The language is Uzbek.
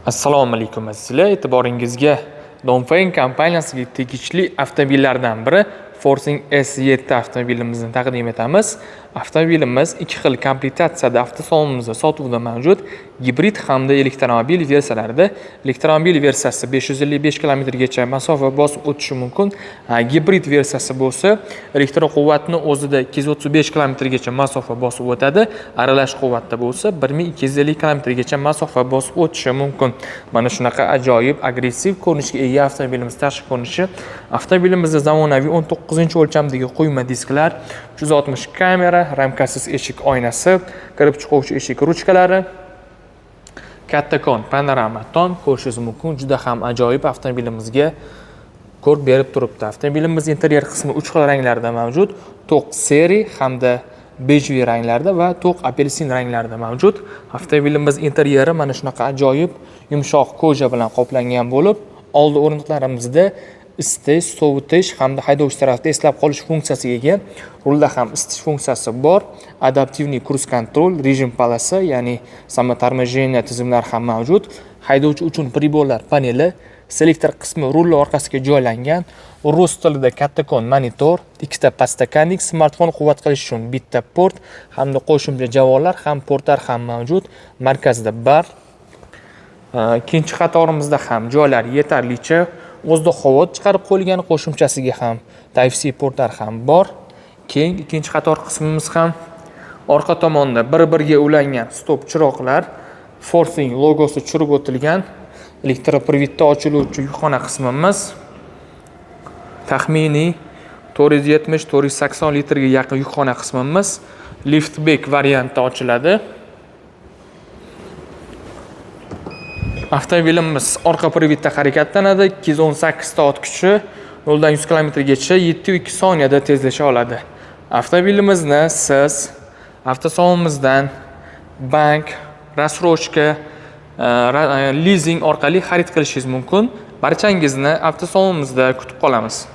Assalomu alaykum azizlar, e'tiboringizga Dongfeng kompaniyasiga tegishli avtomobillardan biri Forthing S7 avtomobilimizni taqdim etamiz. Avtomobilimiz ikki xil komplektatsiyada avtosalonimizda sotuvda mavjud. Gibrid hamda elektromobil versiyalarida. Elektromobil versiyasi 555 kilometrgacha masofa bosib o'tishi mumkin. Gibrid versiyasi bo'lsa, elektroquvvatni o'zida 235 kilometrgacha masofa bosib o'tadi. Aralash quvvatda bo'lsa 1250 kilometrgacha masofa bosib o'tishi mumkin. Mana shunaqa ajoyib agressiv ko'rinishga ega avtomobilimiz tashqi ko'rinishi. Avtomobilimizda zamonaviy 19-o'lchamdagi quyma disklar, 360 kamera, ramkasiz eshik oynasi, kirib chiquvchi eshik ruchkalari, kattakon panorama tom ko'rishingiz mumkin. Juda ham ajoyib avtomobilimizga ko'rk berib turibdi. Avtomobilimiz interyer qismi 3 xil ranglarda mavjud. To'q серый hamda бежевый ranglarda va to'q apelsin ranglarida mavjud. Avtomobilimiz interyeri mana shunaqa ajoyib yumshoq кожа bilan qoplangan bo'lib, oldi o'rindiqlarimizda isitish, sovutish hamda haydovchi tarafda eslab qolish funksiyasiga ega. Rulda ham isitish funksiyasi bor. Адаптивный круиз-контроль, режим полоса, ya'ni самоторможение tizimlari ham mavjud. Haydovchi uchun priborlar paneli, selektor qismi rul orqasiga joylangan. Rus tilida kattakon monitor, ikkita подстаканник, smartfon quvvat qilish uchun bitta port hamda qo'shimcha javonlar ham, portlar ham mavjud. Markazda bar. Ikkinchi qatorimizda ham joylar yetarlicha. O'zida havo chiqarib qo'yilgan, qo'shimchasiga ham Type-C portlar ham bor. Keyin ikkinchi qator qismimiz ham orqa tomonda bir-biriga ulangan stop chiroqlar, Forthing logosi tushirib o'tilgan, электропривод da ochiluvchi yukxona qismimiz taxminiy 470-480 litrga yaqin yukxona qismimiz liftback variantda ochiladi. Avtomobilimiz orqa привод da harakatlanadi. 218 ta ot kuchi 0 dan 100 kilometrgacha 7,2 soniyada tezlasha oladi. Avtomobilimizni siz avtosalonimizdan bank, рассрочка, lizing orqali xarid qilishingiz mumkin. Barchangizni avtosalonimizda kutib qolamiz.